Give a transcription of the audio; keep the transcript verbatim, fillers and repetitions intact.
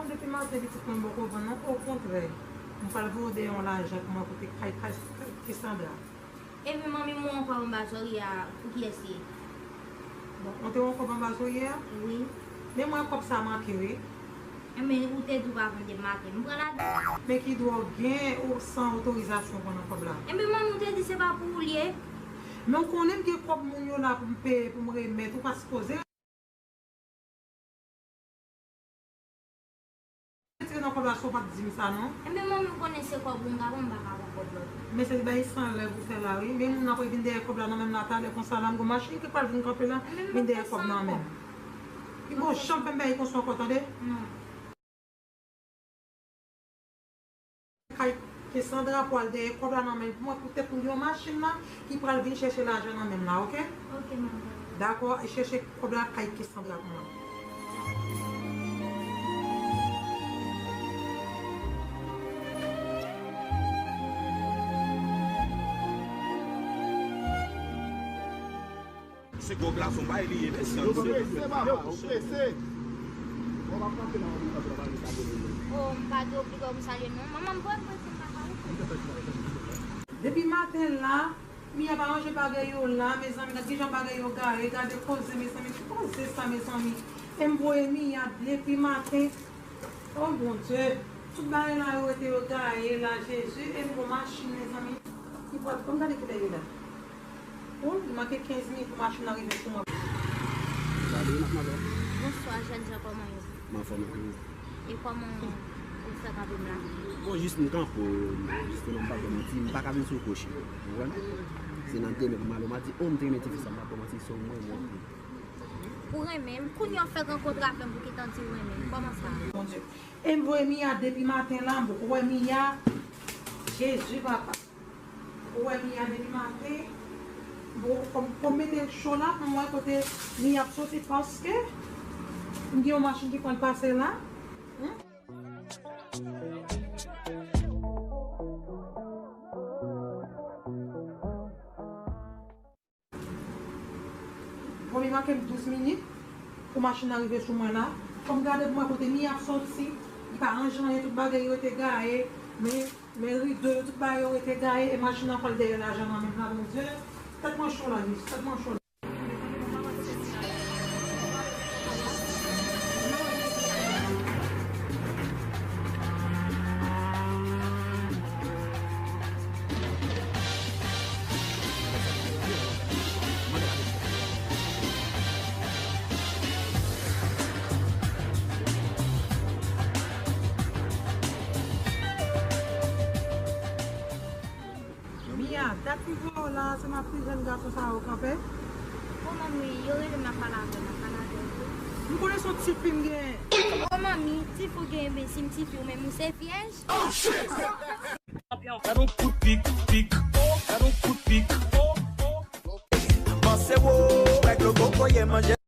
Depi maten pitit mwen m poko vann non, okontrè, m pral voye w dèyè yon lajan pou mwen kote kay, kay, kay Cassandra. Epi manmi m ou ankò anba zòrye a, pou kiyès li ye? Bon, ou te wè yon kòb anba zòrye a? Wi. Men mwen kòb sa manke wi. Enben, ou te di w pa vann depi maten. M pran ladan. Men ki dwa w gen ou san otorizasyon pran nan kòb la? Enben, manmi, ou te di se pa pou ou l ye. Men w konnen m gen kòb moun yo la pou m peye, pou m remèt, ou pa sipoze retire nan kòb la si w pa t di m sa non. Enben, manmi, ou konnen se kòb ou m ka pran, m pa ka pran kòb lòt. Men se bay san rèv ou fè la wi. Men moun nan ap vin dèyè kòb la nan men m la talè konsa la, m gon machin ki pral vin kanpe la, vin dèyè kòb nan men m. Li poko janm fè m bagay konsa ankò, tande? Non. Kay Cassandra pral dèyè kòb la nan men l pou mwen, poutèt m gen yon machin la ki pral vin chèche lajan nan men m la, oke? Oke, manman. Dakò, e chèche kòb la kay Cassandra pou mwen. Se kòb la, se yon bagay li ye, mèsi anpil. Ou prese, papa, ou prese. Bon, m ap kanpe nan yon minit, anpil anpil, sa vle di. Oh, m pa gen oblige pou m salye non. Manman, m voye m prese, m pa ka rete. Depi maten la, Mia pa ranje bagay yo la, mezanmi, gad kijan bagay yo gaye, gade koze, mezanmi, ki koze sa, mezanmi. E m voye Mia depi maten. Oh, Bondye, tout bagay la yo rete yo gaye la, Jezi, e m gon machin, mezanmi. Ki bwat, ban m gade kilè li la. Oh, li manke kenz minit pou machin nan rive sou mwen. Salut, mademoiselle. Bonswa, jèn jan, kòman yo? M anfòm, e ou? E kòman ou fè kanpe m la? Bon, jis m kanpe w, jisteman, m pa t manti, m pa ka vin sou kwochi, ou konprann? Se nan demen pou m ale, w mati, oh, m te renmen tifi sa, m pa t manti, se yon mwen, mwen. Ou renmen m? Kounye a w fè rankontre avè m pou gentan di w renmen m. Kòman sa? Bondye. E m voye Mia depi maten la, m poko wè Mia. Jezi, papa. Ou wè Mia depi maten. Bon, kòm, kòm mete cho la, m wè kote Mia ap soti paske m gen yon machin ki pral pase la. Hmm? Bon, li manke m douz minit pou machin nan rive sou mwen la. Fò m gade pou mwen kote Mia ap soti. Li pa ranje anyen, tout bagay yo rete gaye. Men, men rido yo, tout bagay yo rete gaye. E machin nan pral dèyè lajan nan men m la, Bondye. Tèt mwen cho la, jis. Tèt mwen cho la. Mia, dat m voye w la ansanm ak ti jèn gason sa yo kanpe. O manmi, yo rele m, n ap pale avè m, n ap pale avè w tou. M konnen se yon tifi m genyen. O manmi, tifi w genyen, men si m tifi w, men m se vyèj. Gad yon kout pik, pik, oh, gad yon kout pik, oh, oh. Panse wo, règle kokoye manje.